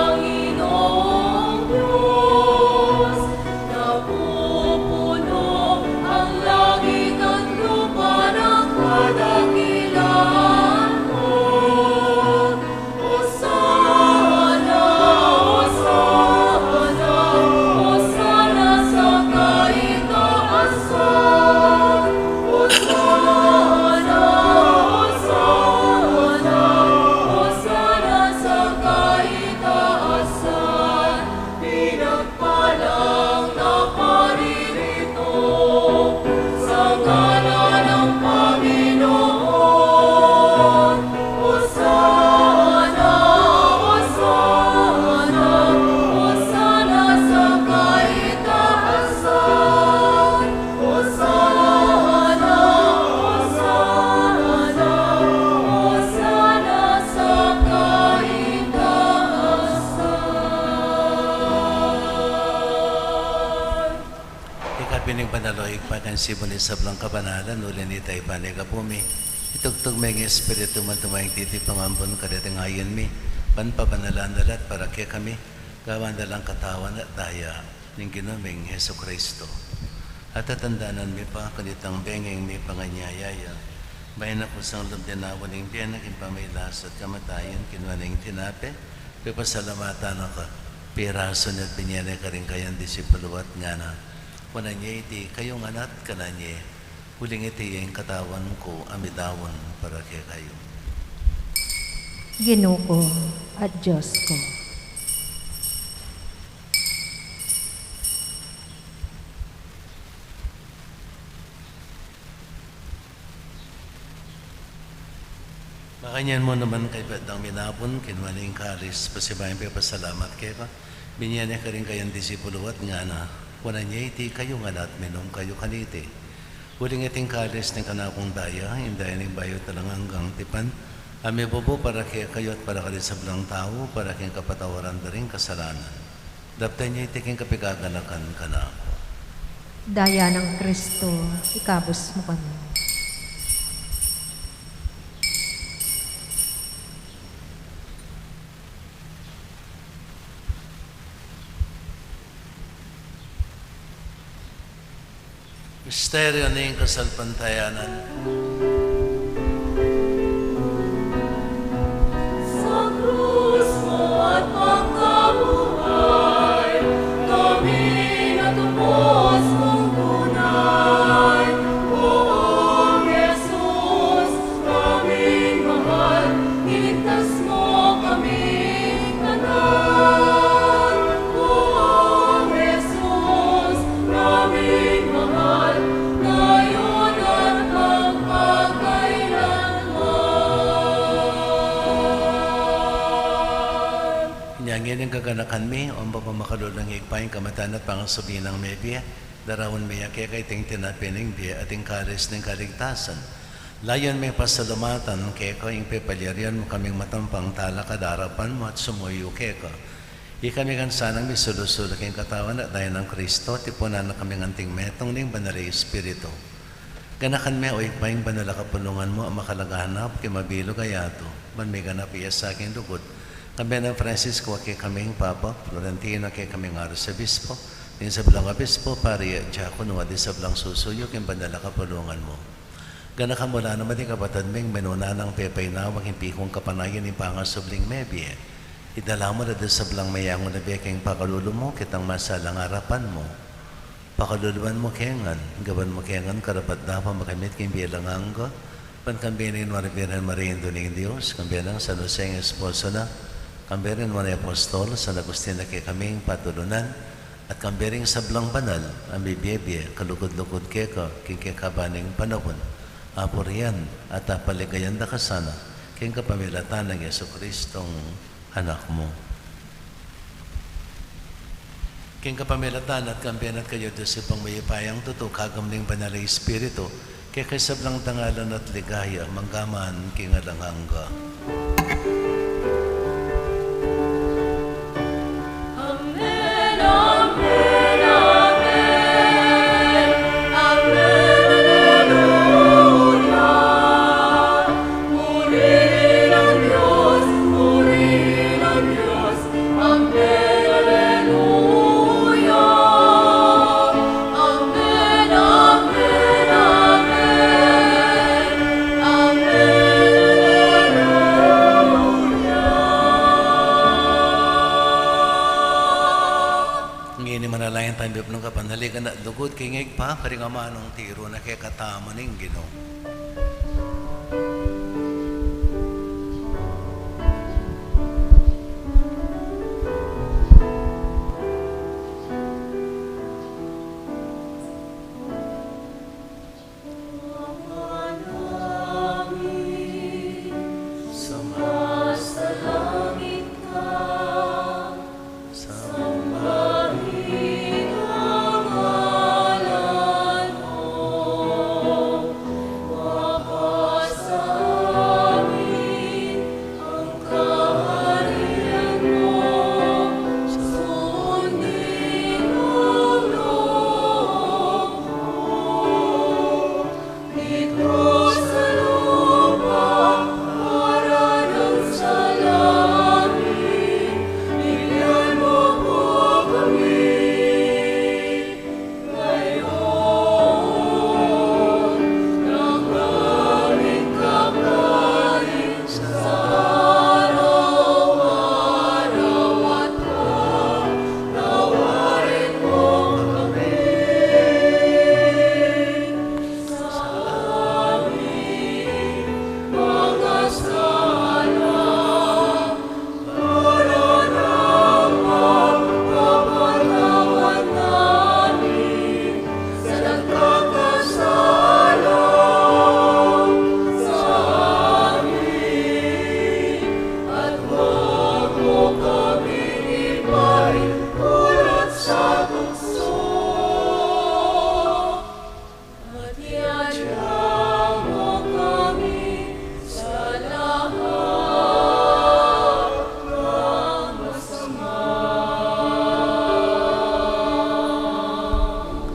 Panginoong Diyos, napupuno ang langit at lupa ng kadakilaan mo. Hosana, Hosana, Hosana sa kaitaasan. Hosana, Hosana, Hosana sa kaitaasan. Pinagpalang naparirito sa ngalan ng Panginoon. Hosana, Hosana, Hosana sa kaitaasan. Hosana, Hosana, Hosana sa kaitaasan. Ika pin ing banal, O Ibpa, king simbul ning sablang kabanalan, uli nita ipanikapu mi, itugtug me ing Espiritu mu, antimo ing titipu ampon kareting ain mi, ban pabanalan na la at para kekami, gawan na lang katawan at daya ning Ginu ming Jesucristo. At tatandanan mi pa, kanitang bengeng mipanganyaya ya, bayu na kusang lub dinaun ing bie na king pamagkasakit at kamatayan, kinua ne ing tinape, pepasalamatan na ka, pirasu ne at binie ne karing kayang disipulu at ngana: Kunan ye iti kayu ngan at kanan ye, uling iti ing katawan ku a midaun para kekayu. Ginu ku at Dios ku. Makanyan mu naman kaybat dang minapun, kinua ne ing kalis, pasibayu yang pepasalamat keka, binie ne karing kayang disipulu at ngana: Kunan ye iti kayu ngan at minum kayu kaniti, uling iti ing kalis ning kanakung daya, ing daya ning bayu at alang anggang tipan, a mibubu para kekayu at para karing sablang tau, para king kapatawaran da ring kasalanan. Daptan ye iti king kapaganakan kanaku. Daya nang Kristo, ikabus mu kami. Misteryo ning kasalpantayanan. Sa krus mo at pagkabuhay, kami natupos mong tunay. O Jesus, kaming mahal, iligtas mo kaming kanan. O Jesus, naming mahal, ngayon at magpa Ganakan mi, o mapamakalulung Ibpa, ing kamatayan at pangasubli nang mebie, daraun mi ya keka iting tinape ning bie at ing kalis ning kaligtasan. Layun ming pasalamatan keka ing pepalyarian mu kaming matampang talakad king arapan mu at sumuyu keka. Ikami ngan sanang misulu-sulu king katawan at daya nang Kristo, tipunan na kaming anting metung ning Banal a Espiritu. Ganakan me, o Ibpa, ing banal a kapulungan mu a makalaganap king mabilug a yatu, ban miganap ya sa king lugud, kambe nang Francisco a kekaming Papa, Florentino a kekaming Arsobispo, ding sablang obispo, pari at diakono, at ding sablang susuyu king banal a kapulungan mu. Ganakan mu la naman ding kapatad ming minuna nang pepainawa king pikung kapanayan ning pangasubling mebie. Idala mu la ding sablang meyangu na bie king pakalulu mu, ketang masalang arapan mu. Pakaluluan mu ke ngan, gawan mu ke ngan karapat-dapat makamit king bie alang angga, ban kambe ning Nuan a Birhen Maria, Indu ning Dios, kambe nang San Jose a esposo na, kambe ring Nuan a Apostol, San Agustin a kekaming patulunan, at kambe ring sablang banal a mibie-bie kalugud-lugud keka king kekaban ning panaun, apurian at apaligayan da ka sana, king kapamilatan nang Jesucristong Anak mu. King kapamilatan na at kambe na at kaya, Dios Ibpang mayupayang tutu, kayabe ning Banal a Espiritu, keka ing sablang dangalan at ligaya, mangga man king alang angga. Amen, amen, amen. Amen, aleluya. Purihin ang Diyos, purihin ang Diyos. Amen, aleluya. Amen, amen, amen. Amen, aleluya. Ngeni manalangin tamu king kapanaligan at lugud king Ibpa, karing amanung tiru na kekatamu ning Ginu. At iadya mu kami sa lahat ng masama.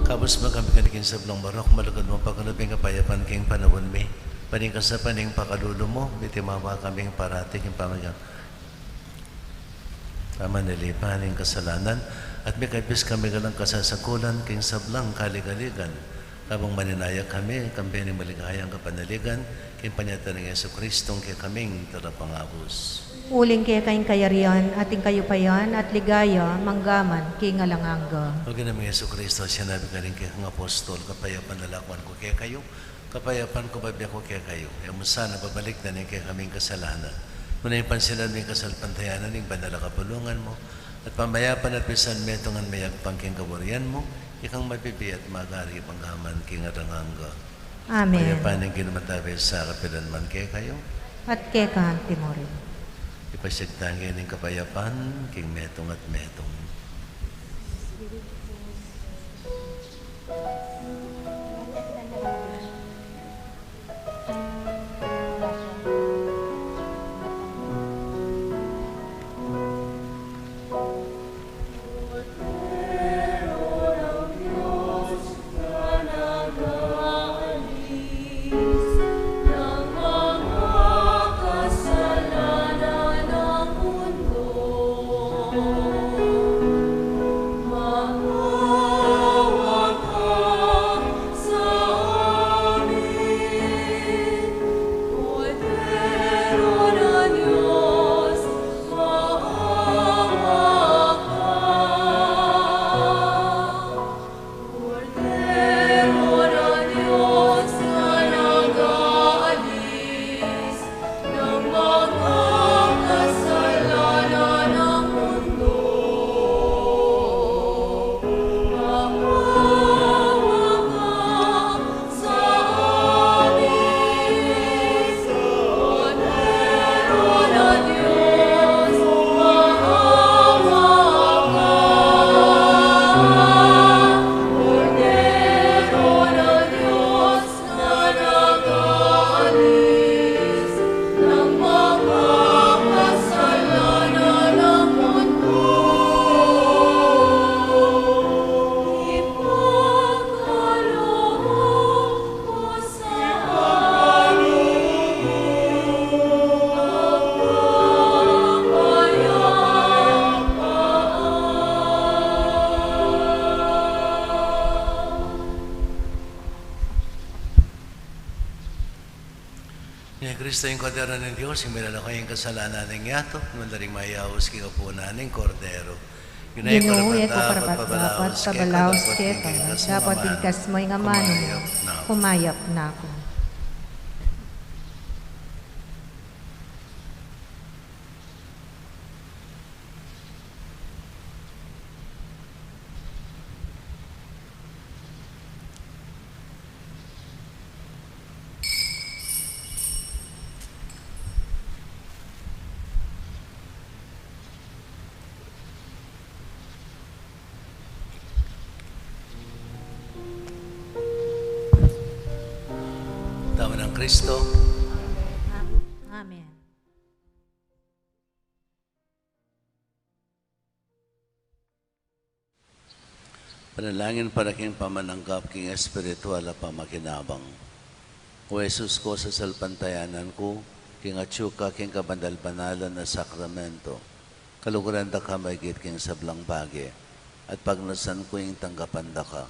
Kabus mu kami kaniking sablang marok, malugud mung pakalub ing kapayapan king panaun mi. Ban ing kasapan ning pakalulu mu, mitimawa kaming parati king pamag- Pamanalipan ning kasalanan, at mikabus kami king kasasakulan king sablang kaligaligan, kabang maninaya kami, kambe ning maligayang kapanaligan, king panyatang nang Jesucristo, ing kekaming Talapangabus. Uling keka ing kayarian, at ing kayupayan, at ligaya, mangga man king alang angga. O Ginu ming Jesucristo, sinabi mu karing kekang apostol, kapayapan lakuan ku kekayu, kapayapan ku bibie ku kekayu. E mu sana babalikdan ing kekaming kasalanan, nune pansinan mu ing kasalpantayanan ning banal a kapulungan mu, at pamayapan at pisan metung ngan mayagpang king kaburian mu, ikang mabibie at magari mangga man king alang angga. Amen. Ing kapayapan ning Ginu manatili sa kapilan man kekayu. At keka mu rin. Ipasyag tang ing kapayapan king metung at metung. Ni Kristo ing Kordero ning Dios, ing milalako ing kasalanan ning yatu, nung daring mayaus king apunan ning Kordero. Ginu, e ku karapat-dapat pabalaus keka, dapot ingkas mu ing amanu mu, kumayap na ku. Tama ng Kristo. Amen. Panalangin para king pamananggap king espiritual a pamakinabang. O Jesus ku, sasalpantayanan ku king atyu ka king kabanal-banalan a sakramento. Kaluguran da ka maigit king sablang bage, at pagnasan ku ing tanggapan da ka.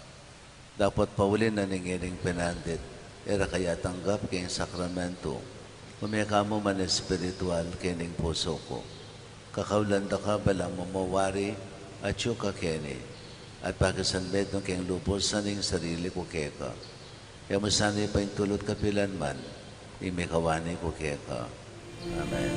Dapot pauli na ning ining pinandit, e ra ka atanggap king sakramento, ume ka mu man espiritual king pusu ku. Kakaulan da ka balang mamawari atyu ka keni, at pakisanmetung king lubus ing sarili ku keka. E mu sana ipaintulut kapilan man ing mikawani ku keka. Amen.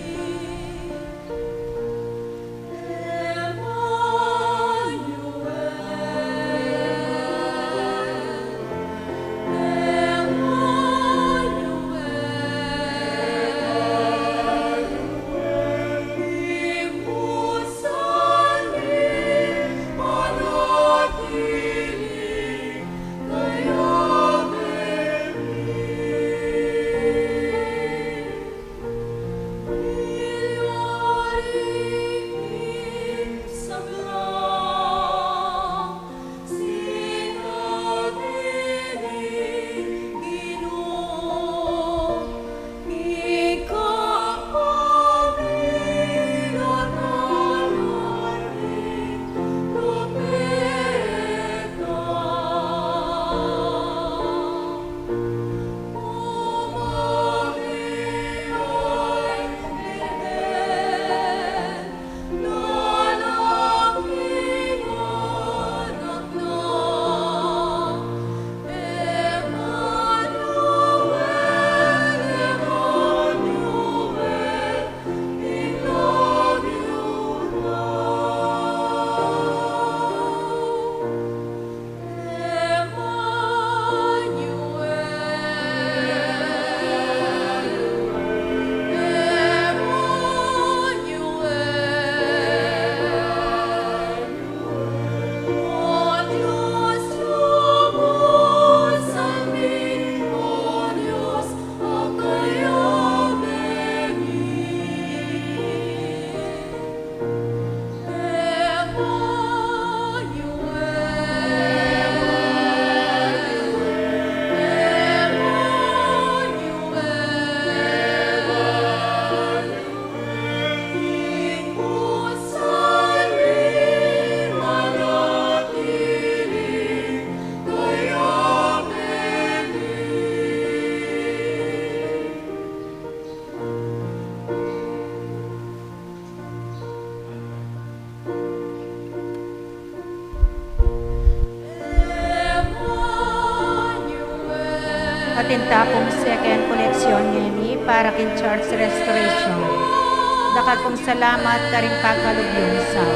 Atin ta pung second koleksyon ngeni para king church restoration. Dakal pung salamat karing pagkalub yung sa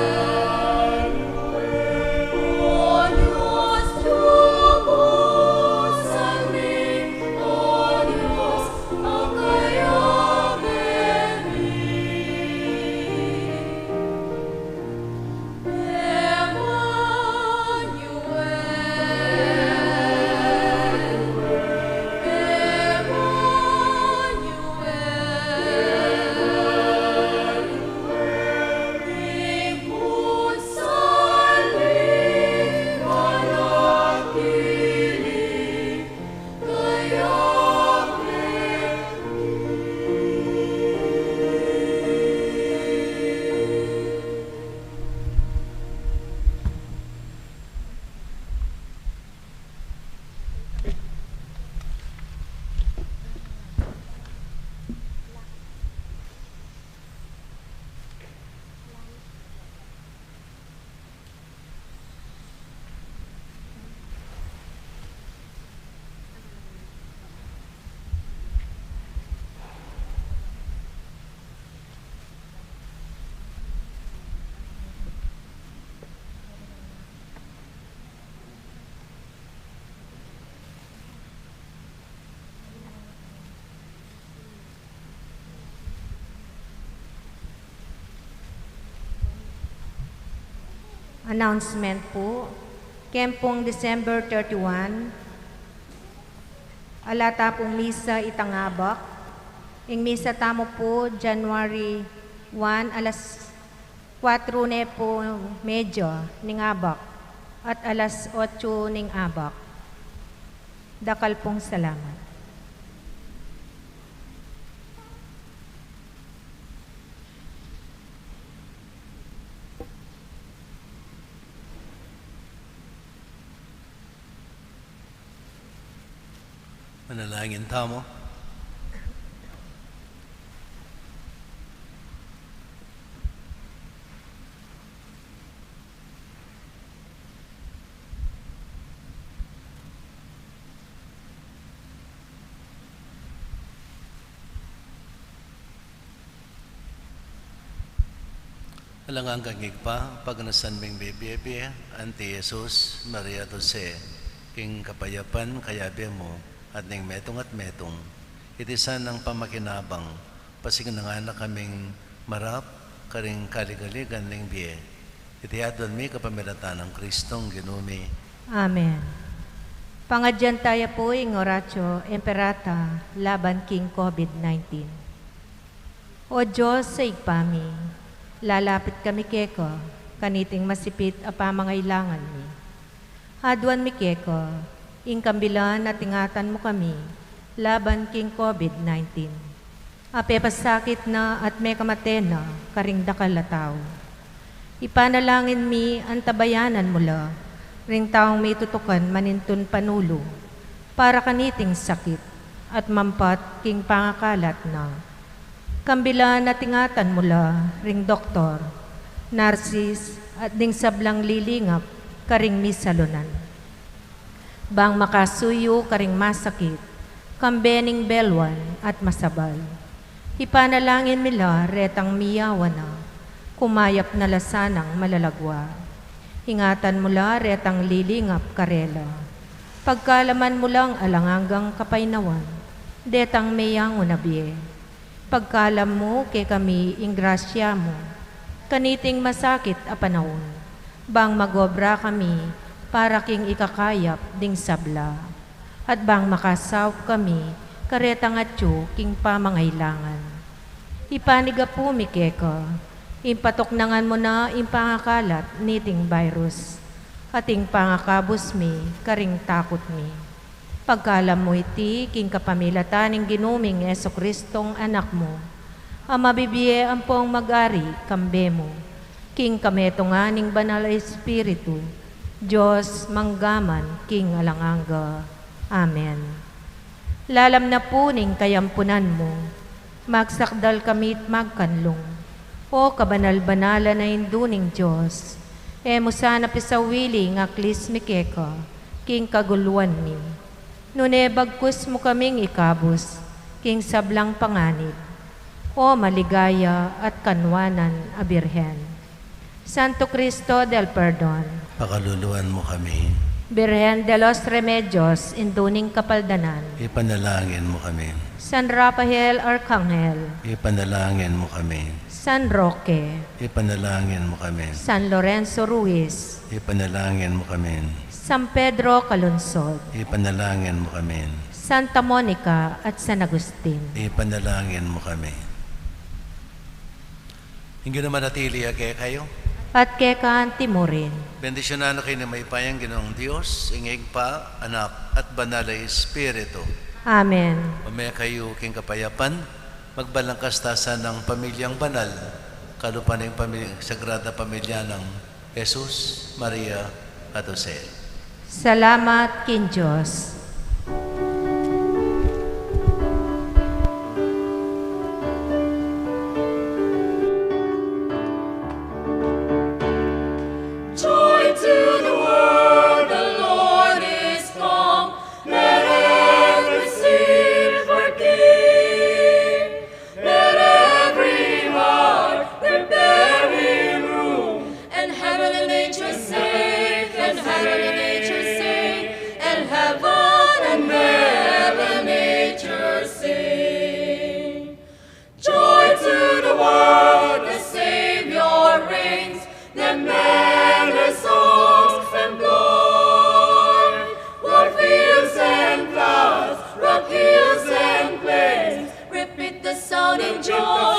Announcement pu, keng pung December thirty-one, ala ta pung misa itang abak. Ing misa tamu pu, January one, alas kuatro ne pu medya ning abak at alas otso ning abak. Dakal pung salamat. Manalangin tamu. Alang anggang Ibpa, pagnasan ming mibie-bie, anti Jesus, Maria at Jose, king kapayapan kayabe mu, at ning metung at metung. Iti sanang pamakinabang, pasignan na kaming marap, karing kaligaligan ning bie. Iti aduan mi kapamilatan nang Kristong Ginu mi. Amen. Pangadyan taya pu ing Oratio Imperata laban king COVID nineteen. O Dios a Ibpa mi, lalapit kami keka, kaniting masipit a pamangailangan mi. Aduan mi keka, ing kambilan at ingatan mu kami, laban king COVID nineteen. A pepasakit na at mekamate na karing dakal a tau. Ipanalangin mi antabayanan mu la, ring taung mitutukan manintun panulu, para kaniting sakit, at mampat king pangakalat na. Kambilan at ingatan mu la, ring doktor, narsis, at ding sablang lilingap, karing misalunan. Bang makasuyu karing masakit, kambe ning belwan at masabal. Ipanalangin mi la retang miyawa na, kumayap na la sanang malalagwa. Ingatan mu la retang lilingap karela. Pagkalaman mu lang alang anggang kapaynawan, detang meyangu na bie. Pagkalam mu kekami ing grasya mu, kaniting masakit a panaun, bang magobra kami para king ikakayap ding sabla, at bang makasaup kami karetang atyu king pamangailangan. Ipanigapu mi keka, ing patuknangan mu na ing pangakalat niting virus, at ing pangakabus mi karing takut mi. Pagkalam mu iti king kapamilatan ning Ginu ming Jesucristong Anak mu, a mabibie ampong mag-ari kambe mu, king kametungan ning Banal a Espiritu, Dios mangga man king alang angga. Amen. Lalam na pu ning kayampunan mu, magsakdal kami't magkanlung. O kabanal-banalan a Indu ning Dios, e mu sana pisawili ing aklis mi keka king kaguluan mi. Nune bagkus mu kaming ikabus king sablang panganib, O maligaya at kanwanan a Birhen. Santo Cristo del Perdon. Pakaluluan mu kami. Birhen de los Remedios, indu ning kapaldanan. Ipanalangin mu kami. San Rafael Arkanghel. Ipanalangin mu kami. San Roque. Ipanalangin mu kami. San Lorenzo Ruiz. Ipanalangin mu kami. San Pedro Calungsod. Ipanalangin mu kami. Santa Monica at San Agustin. Ipanalangin mu kami. Ing Ginu manatili ya kekayu. At keka naman murin. Bendisyunan na kayu ning mayupayang Ginung Dios, ing Ibpa, Anak, at Banal a Espiritu. Amen. Mame kayu king kapayapan, magbalangkas ta sa nang pamilyang banal, kalupa ning pamilya, Sagrada Pamilya nang Jesus, Maria, at Jose. Salamat king Dios. Joy to the world, the Lord is come. Let earth receive her King. Let every heart prepare him room. And heaven and nature sing, and heaven and nature sing, and heaven and heaven nature sing. Joy to the world, the Savior reigns. Let men their songs employ. O'er fields and flowers, rock hills and plains, repeat the sounding joy.